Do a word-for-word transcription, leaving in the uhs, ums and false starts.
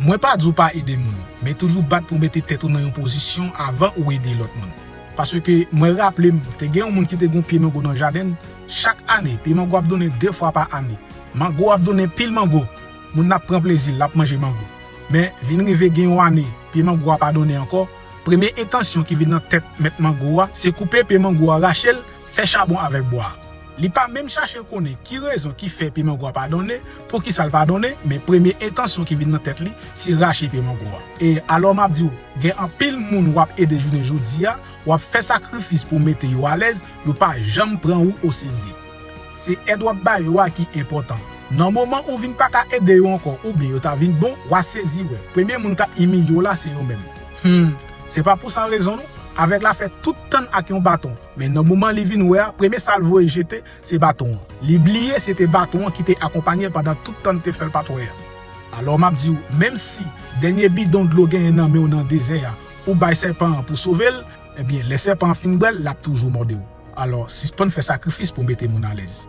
Mwen pa di w pa ede moun, men toujou bat pou mete tèt ou nan yon pozisyon avan ou ede lòt moun. Paske mwen raple m, te gen yon moun ki te gen yon pye mango nan jaden l. Chak ane, pye mango ap donnen de fwa pa ane. Mango ap donnen pil mango. Moun nan ap pran plezi l, l ap manje mango. Men, vin rive gen yon ane, pye mango a pa donnen ankò. Premye entansyon ki vin nan tèt mèt mango a, se koupe pye mango a, rache l, fè chabon avèk bwa a. Li pa menm chache konnen ki rezon ki fè pye mango a pa donnen, poukisa l pa donnen, men premye entansyon ki vin nan tèt li, se rache pye mango a. E alò m ap di w, gen anpil moun w ap ede jounen jodi a, w ap fè sakrifis pou mete yo alèz, yo pa janm pran ou oserye. Se èd w ap ba yo a ki enpòtan. Nan moman ou vin pa ka ede yo ankò oubyen yo ta vin bon, w a sezi wè premye moun k ap imilye w la se yo menm. Hmm, se pa pou san rezon non. Avèg la fè tout tann ak yon baton, men nan moman li vin wè a, premye sa l voye jete, se baton an. Li bliye se te baton an ki te akonpanye l pandan tout tan l te fè l pa t wè a. Alò m ap di w, menm si dènye bidon dlo genyen nan men w nan dezè a, ou bay sèpan an pou sove l, ebyen, lè sèpan an fin bwè l, l ap toujou mòde w. Alò, sispann fè sakrifis pou mete moun alèz.